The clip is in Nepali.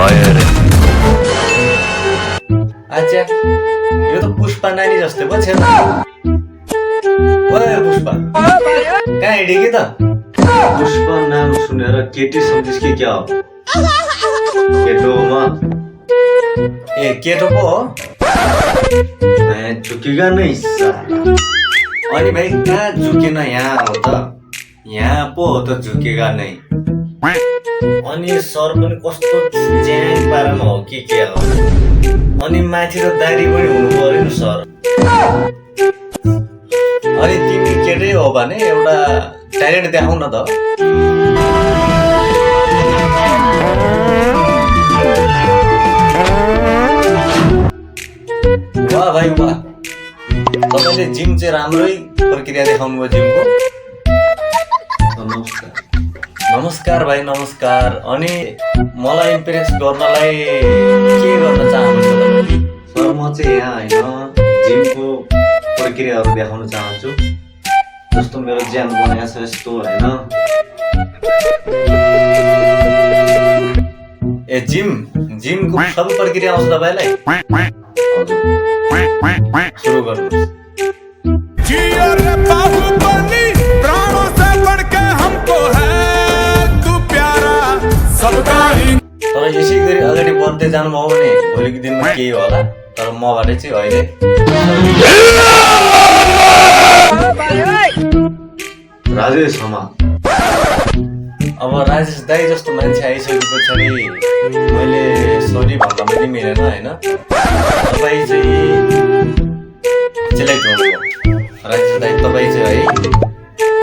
भयो रे। अच्छा यो त पुष्पा नानी जस्तै पो छ। ओए पुष्पा कहाँ हिँडे कि त? पुष्पा नाम सुनेर केटी सम्झिस् कि क्या हो? केटो हो म। ए केटो पो हो? मैं झुकेगा नहीं साला। अनि भाइ कहाँ झुकेन यहाँ हो त? यहाँ पो हो त झुकेगा नै। अनि सर पनि कस्तो च्याङ पारामा हो कि के हो? अनि माथि त दाढी पनि हुनु पर्यो नि सर। अनि तिमी केटै हो भने एउटा ट्यालेन्ट देखाउ न त। वाह भाइ वाह, तपाईँले जिम चाहिँ राम्रै प्रक्रिया देखाउनु भयो जिमको। नमस्कार। नमस्कार भाइ नमस्कार। अनि मलाई इम्प्रेस गर्नलाई के गर्न चाहनुहुन्छ तपाईँ? सर म चाहिँ यहाँ होइन जिमको प्रक्रियाहरू देखाउन चाहन्छु। जस्तो मेरो ज्यान बनाएको छ यस्तो होइन। ए जिमको सबै प्रक्रिया आउँछ तपाईँलाई? सुरु गर्नुहोस्। तर यसै गरी अगाडि बढ्दै जानुभयो भने भोलिको दिनमा केही होला, तर मबाट चाहिँ अहिले। राजेश हमाल। अब राजेश दाई जस्तो मान्छे आइसके पछाडि मैले सरी भन्दा पनि मिलेन होइन। तपाईँ चाहिँ चिलाइदिनु राजेश दाई, तपाईँ चाहिँ है